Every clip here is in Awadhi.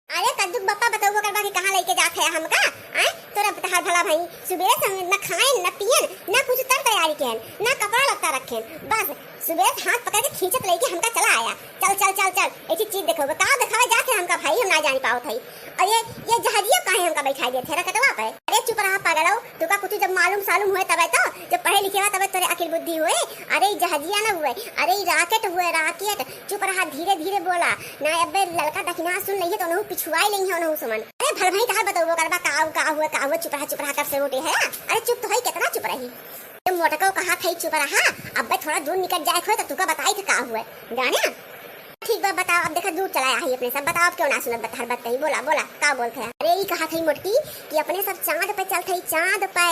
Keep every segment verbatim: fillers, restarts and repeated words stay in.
अरे कद्दू के बप्पा बतउबो करबा कि कहाँ लइके जात है हमका? आय, तोरा तहार भला भई, सुबेरे से हम न खाएन, न पियन, न कुछ तर तैयारी केन, न कपड़ा लत्ता रखेन। बस सुबेरे से हाथ पकड़ के खींचत लइके हमका चला आया। चल, चल, चल, चल, ऐसी चीज देखउबो, का देखावे जात है हमका भाई, हम ना जानी पावत हई। और ये, ये जहाजिया काहे हमका बैठाई देत है रकटवा पे? अरे चुप रहा पागलो, तुका कुछ जब मालूम सालूम होए तबे तो, जब पढ़े लिखे बा तबे तोरे अकिल बुद्धि होए। अरे ई जहाजिया न हुए, अरे ई rocket हुए, rocket। चुप रहा, धीरे धीरे बोला, ना अबे ललका दखिना सुन लइहे तो ओनहु पिछुआई लइहे ओनहु सुमन। अरे भल भई तहार बतउबो करबा, का हुए, का हुए, का हुए, चुप रहा, चुप रहा, कब से रोटे है? अरे चुप तो हई, केतना चुप रही? ए मोटको कहा थई चुप रहा, अबे थोड़ा दूर निकल जाए खोए तो तुका बताई थे का हुए, जाने? ठीक बा, बताओ, अब देखा दूर चला आई अपने सब, बताओ अब क्यों ना सुनत बा तहार बात कही, बोला, बोला, का बोलत है? अरे ई कहा थई मोटकी कि अपने सब चाँद पे चलत हई, चाँद पे।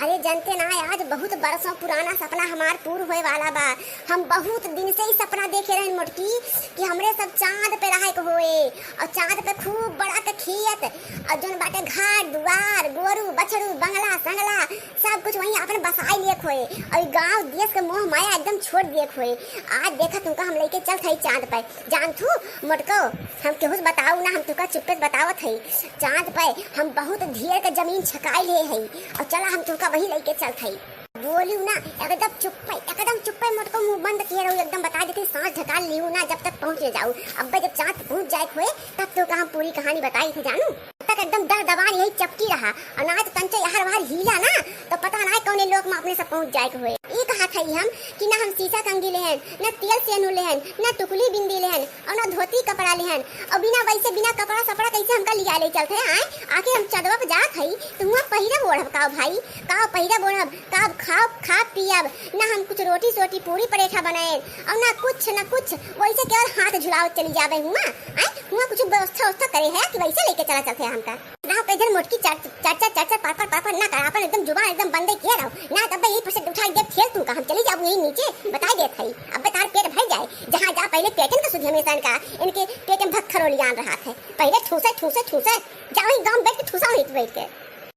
अरे जनते ना, आज बहुत बरसों पुराना सपना हमार पूर होए वाला बा। हम बहुत दिन से ई सपना देखे रहन मोटकी कि हमरे सब चाँद पे रहे के होए और चाँद पे खूब बड़ा के खेत और जौन बाटे घर दुआर, गोरू, बछड़ू, बंगला, संगला, सब कुछ वहीं आपन बसाए लिए खोए और गाँव देश के मोह माया एकदम छोड़ दिए खोए। आज देखा तुमका हम लइके चलत हई चाँद पे। जान थू मोटको, हम केहू से बताऊ ना, हम तुका चुप्पे से बतावत हई। चाँद पे हम बहुत ढेर के जमीन छकाई ले हई और चला हम तुका वहीं लइके चलत हई। बोलियो ना, एकदम चुप्पे, एकदम चुप्पे मोटको, मुँह बंद किए रहू, एकदम बता देती सांस ढकाल लियो ना जब तक पहुँच न जाऊ। अब्बे जब चाँद पहुँच जाए खोए तब तुका हम पूरी कहानी बताई थे जानू। तक एकदम दर दबान यही चपकी रहा और ना तो तंचो यार वार हीला ना तो पता ना कौने लोक में अपने सब पहुँच जाए के होए। ई कहा थई हम कि ना हम सीसा कंगी लेहन, ना तेल सेनू लेहन, ना टुकली बिंदी लेहन और ना धोती कपड़ा लेहन और बिना वैसे बिना कपड़ा सपड़ा कैसे हमका लिया ले चलत है? आए आखिर हम चदवा पे जात हई तो हुआं पहिरब ओढ़ब का भाई, का पहिरब ओढ़ब, का खाब खाब पियब, ना हम कुछ रोटी सोटी पूरी परेठा बनाएन और ना कुछ ना कुछ, वैसे केवल हाथ झुलावत चली जाबे हुआं। आए हुआं कुछ व्यवस्था व्यवस्था करे है कि वैसे लइके चला चलत है हमका। ना कह इधर मोटकी चर-, चर-, चर-, चर-, चर-, पर-, पर-, पर-, पर ना कर, आपन एकदम जुबान एकदम बंदे किए रहो। ना तब यही पर से उठा के देब ठेल तू का, हम चली जाबू यही नीचे, बताई देत हई। अब्बे तार पेट भर जाए, जहाँ जा पहले पेटन का सुधी हमेशा इनका, इनके पेट में भक्खरो लियान रहा थे। पहले ठूसे, ठूसे, ठूसे, जा वहीं गाँव बैठ के ठूसा वहीं बैठ के।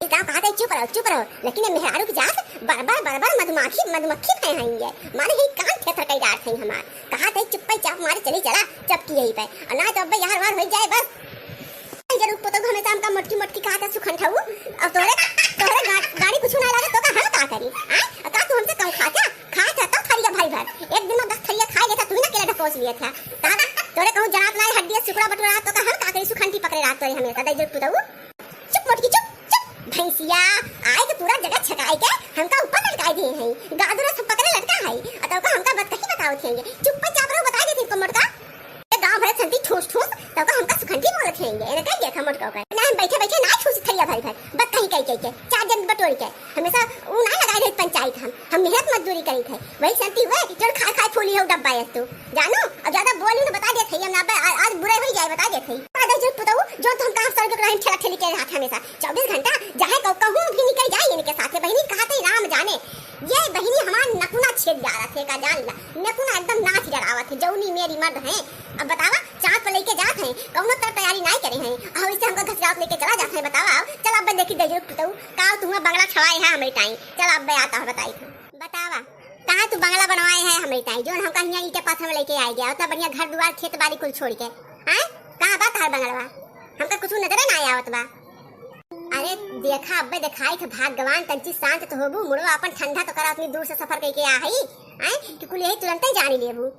इस गाँव कहा थे चुप रहो, चुप रहो, लेकिन ये मेहरारू की जात बरबर, बरबर मधुमाखी, मधुमक्खी फैहाएंगे। माने ही कान थेथर कई डार थे हमार। कहा थे चुप्पे चाप मारे चली चला, चपकी यही पे। और ना तो अब्बे यार वार हो जाए बस। जरूर पुतहु हमेशा हमका मोटकी मोटकी कहा था सुखन ठाऊ। अब तोहरे, तोहरे गा-, गाड़ी कुछ ना लगे तो का हम का करी? आय? का तू हमसे कहू खा क्या? खा था तो थरिया भरी भर। एक दिन में दस थरिया खा गया था, तू ही ना केला ढकोस लिया था। का तोरे कहूँ जनात ना हड्डी सुखड़ा बटुरा तो का हम का करी? सुखन की पकड़े रहा तोरे हमेशा दई जरूर पुतहु। चुप मोटकी चुप, चुप। भैंसिया, आए तो पूरा जगह छकाई के हमका ऊपर लटकाई दिए हैं। गादुरा सब पकड़े लटका है। अतौ का हमका बात कहीं बताओ थे। चुप्पे चाप रहो, बताई देती को मोटका। ये गाँव भरे संती ठूस ठूस, तब का हमका सुखंडी बोलत हैं ये, इन्हें कह दिया था मोटका का। ना हम बैठे बैठे ना ठूस थैया भर भर, बत कहीं कही कही के, चार जन बटोरी के, हमेशा ऊ ना लगाए रहे पंचायत हम, हम मेहनत मजदूरी करी थे, वही संती हुए जो खाए खाए फूली हो डब्बा है तू, जानू, अब ज्यादा बोली ना बता देत है, हम ना बे-, आ-, आज बुरा हो जाए बता देत है। आ दे जो पुतऊ, जो तो हम काम सर के रहे ठेला ठेली के हाथ हमेशा, चौबीस घंटा जहाँ कहूँ कहूँ भी निकल जाए इनके साथ, बहिनी कहा थे राम जाने, ये बहिनी हमार नकुना छेद डालत है का जान ला, नकुना एकदम नाच डरावत है, जौनी मेरी मर्द है। अब बतावा, चाँद पर लइके जात हैं, कौनो तर तैयारी नाई करे हैं, और इससे हमका घसरावत लेके चला जात हैं। बतावा, चल अब देखी दे पुतऊ, का तू बंगला छवाए है हमरे टाइम, चल अब आता है बताई तू। बतावा, कहाँ तू बंगला बनवाए है हमरे टाइम, जोन हमका हियाँ ईंटे पत्थर में लेके आए गया, उतना बढ़िया घर दुआर खेत बाड़ी कुल छोड़ के, हैं? कहाँ बा तहार बंगलवा? हमका कुछ नजरे ना आवत बा। अरे देखा, अब्बे देखाई थे भगवान, तंची शांत तो होबू, मुड़वा अपन ठंडा तो करा, उतनी दूर से सफर करके आ हई, आए कि कुल यही तुरंते जानी लेबू।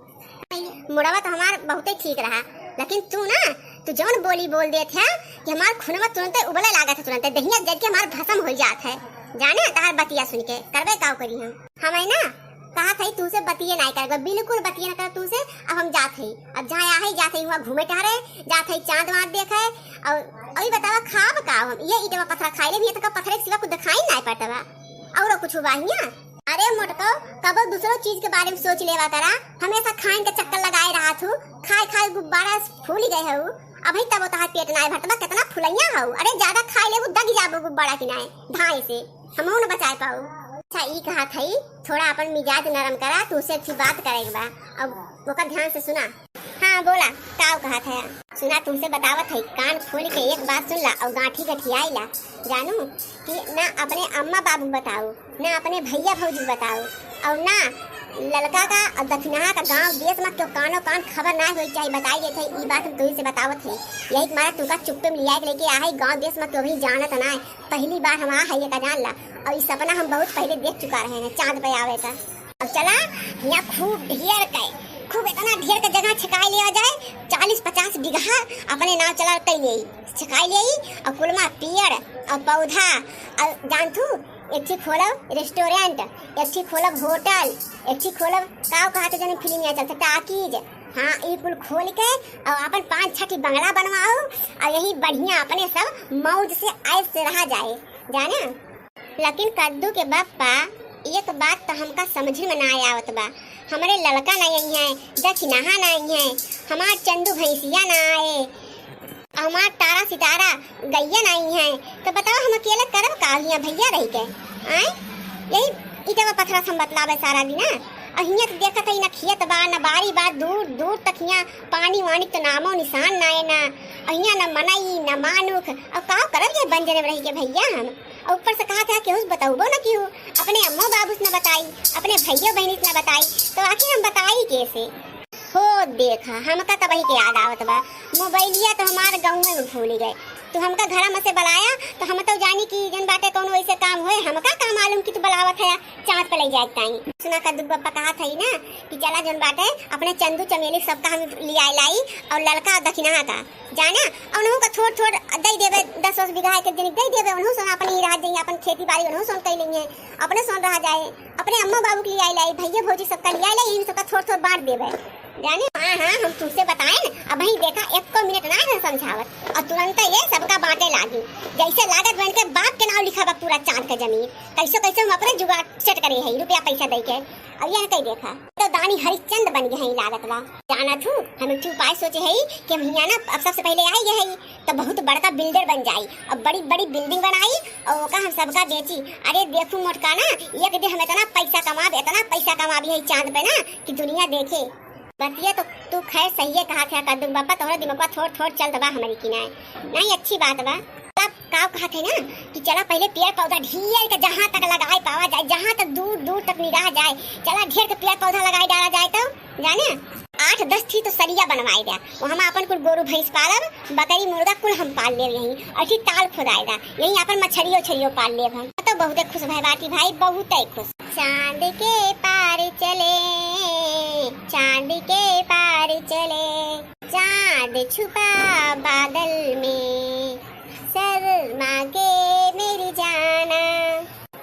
मुड़वा तो हमार बहुते ठीक रहा, लेकिन तू ना, तू जौन बोली बोल देत है कि हमार खूनवा तुरंते उबले लागत है, तुरंते दहिया जल के हमार भसम हो जात है। जाने तहार बतिया सुन के करबे काव करी हम। हमें ना कहा थई तू से बतिये नाई करबा, बिल्कुल बतिये ना कर तू से। अब हम जात हई, अब जहाँ आहे जात हई, वहाँ घूमे टहरे जात हई, चाँद वाँद देखे। और अभी बतावा खाब का हम, ये ईटवा पत्थर खाई ले भी, तो का पत्थर के सिवा कुछ दिखाई नाई पड़ता बा, और कुछ हुआ हियाँ? अरे मोटको, कबो दूसरो चीज के बारे में सोच लेवा करा, हमेशा खाइन के चक्कर लगाए रहा थू, खाए खाए गुब्बारा फूल गए हऊ। अभी तब तहार पेट नाई भरत बा, कितना फुलैया हऊ। अरे ज्यादा खाए लेबू दग जाबू गुब्बारा की नाई, धाए से हमहू न बचाए पाऊ। अच्छा ई कहा थई, थोड़ा अपन मिजाज नरम करा, तू से अच्छी बात करे के बा। अब ओकर ध्यान से सुना। हाँ बोला, का कहा था? सुना तुमसे बतावत है, कान खोल के एक बात सुन ला और गांठी गठियाई ला। जानू कि ना अपने अम्मा बाबू बताऊ, ना अपने भैया भौजी बताऊ, और ना ललका का और दखिनहा का गाँव देश में क्यों कानो कान खबर ना होई चाही, बताई देत है, ई बात हम तुही से बतावत है। यही के मारे तुका चुप्पे में लिया के लेके आ है, गाँव देश में क्यों भी जानत ना है। पहली बार हम आ है ये का जान ला, और ई सपना हम बहुत पहले देख चुका रहे हैं चाँद पे आवे का। अब चला, यहाँ खूब ढेर के, खूब इतना ढेर के जगह छकाई लिया जाए, चालीस पचास बीघा अपने नाव चला कई ले, छकाई ले, और कुलमा पेड़ और पौधा, और जान तू, एक ठी खोलब रेस्टोरेंट, एक ठी खोलब होटल, एक ठी खोलब, काव कहा तो जने फिल्म यहाँ चलता, टाकीज। हाँ, ई कुल खोल के और अपन पाँच छह ठी बंगला बनवाओ, और यही बढ़िया अपने सब मौज से ऐश से रहा जाए, जाने। लेकिन कद्दू के बप्पा, एक बात तो हमका समझ में ना आवत बा। हमरे ललका ना आई है, दखिनहा ना आई है, हमार चंदू भैंसिया ना आए, हमार तारा सितारा गैया ना आई है, तो बताओ हम अकेले करब का हियाँ भैया रही के? आए, यही ईटवा पत्थरा से हम बतलावे सारा दिन। और हियाँ तो देखत है ना खेत बा, ना बारी बा, दूर दूर तक हियाँ पानी वानी तो नामो निशान ना है ना। और हियाँ ना मनई, ना मानुख, और का करब ये बंजरे में रही के भैया हम? और ऊपर से कहा था केहू से बतौबो न किहू, अपने अम्मो बाबू से न बताई, अपने भैयो बहनी से न बताई, तो आखिर हम बताई कैसे? हो देखा, हमका तब वही के याद आवत बा, मोबाइलिया तो हमार गाँव में भूल गए। तू हमका घर में से बुलाया तो हम तो जानी कि जन बाटे कौन वैसे काम होए, हमका का मालूम कि तू बुलावत है चाँद पे ले जाए ताई। सुना कद्दू बप्पा कहा था ही ना कि चला जन बाटे अपने चंदू चमेली सबका हम लिया लाई और ललका और दखिनहा का जाना, उन्हों का थोड़ थोड़ दे देबे, दस बीस बीघा एक एक जनी दे देबे, उन्हों सोन अपन ही रह जाइए, अपन खेती बाड़ी उन्हों सोन कई लेंगे, अपने सोन रह जाए, अपने अम्मा बाबू के लिए आई लाई, भैया भौजी सबका लिए आई लाई, इन सबका थोड़ थोड़ बांट देबे। जाने, हाँ हाँ, हम तुमसे बताए न, अब ही देखा, एको मिनट ना है समझावत, और तुरंत ये सबका बांटे लागी, जैसे लागत बन के बाप के नाम लिखा बा पूरा चाँद का जमीन, कैसे कैसे हम अपने जुगाड़ सेट करे है रुपया पैसा दे के। अब ये कई देखा, तो दानी हरिश्चंद्र बन गए हैं लागत बा। जाना थू, हम एक ठे उपाय सोचे है कि हम हियाँ ना अब सबसे पहले आई गए है, तो बहुत बड़का बिल्डर बन जाई, अब बड़ी बड़ी बिल्डिंग बनाई और ओका हम सबका बेची। अरे देखू मोटका ना, एक दिन हम इतना पैसा कमाब, इतना पैसा कमाबी है चाँद पे ना कि दुनिया देखे। बतिया तो तू खैर सही है कहा थे कद्दू बप्पा, तोहरा दिमागवा थोड़ थोड़ चलत बा हमरी की ना। नहीं, अच्छी बात बा। तब का कहा थे ना कि चला पहले पेड़ पौधा ढेर के जहाँ तक लगाए पावा जाए, जहाँ तक दूर दूर तक निगाह जाए, चला ढेर के पेड़ पौधा लगाए डाला जाए तो जाने आठ दस ठी तो सरिया बनवाए द्या, वहाँ अपन कुल गोरू भैंस पालब, बकरी मुर्गा कुल हम पाल ले यहीं, और फिर ताल खुदाए द्या, यहीं अपन मछरियो उछरियो पाल लेब हम। तो बहुते खुश भय बाटी भाई, बहुते खुश। चाँद के पार चले, चाँद के पार चले, चाँद छुपा बादल में, शर्मा के मेरी जाना।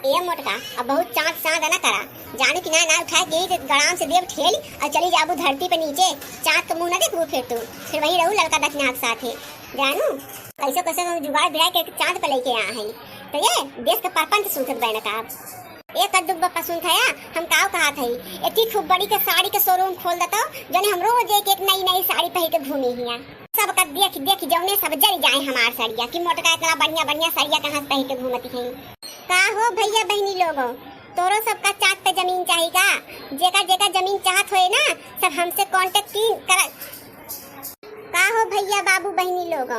ए मोटका, अब बहुत चाँद चाँद ना करा, जाने कि ना ना उठाए के गड़ाम से देब ठेल और चली जाबू धरती पे नीचे, चाँद के मुँह ना देखबू फिर तू, फिर वहीं रहू ललका दखिनहा के साथे, जानू। कैसे कैसे हम जुगाड़ भिड़ा के चाँद पे लेके आ हैं, तो ये देश के परपंच सूझत बैन का। ए कद्दू बप्पा सुन थया, हम काव कहा थई, एती खूब बड़ी के साड़ी के शोरूम खोल देतो, जने हम रोज एक एक नई नई साड़ी पहन के घूमी हिया। सबका देख देख जौने सब जल जाए हमार सड़िया कि मोटका इतना बढ़िया बढ़िया सड़िया कहाँ से पहन के घूमती है। का हो भैया बहनी लोगो, तोरो सबका चाँद पे जमीन चाही का? जेका जेका जमीन चाहत होए ना, सब हमसे कॉन्टेक्ट की करा। का हो भैया बाबू बहनी लोगो,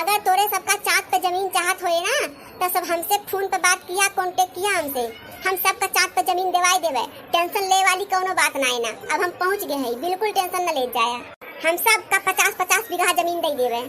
अगर तोरे सबका चाँद पे जमीन चाहत होए ना, तो सब हमसे फोन पे बात किया, कॉन्टेक्ट किया हमसे, हम सबका चाँद पे जमीन देवाई देवे। टेंशन ले वाली कौनो बात ना है ना, अब हम पहुँच गए हैं, बिल्कुल टेंशन न ले जाया। हम सबका पचास पचास बीघा जमीन दे देवे।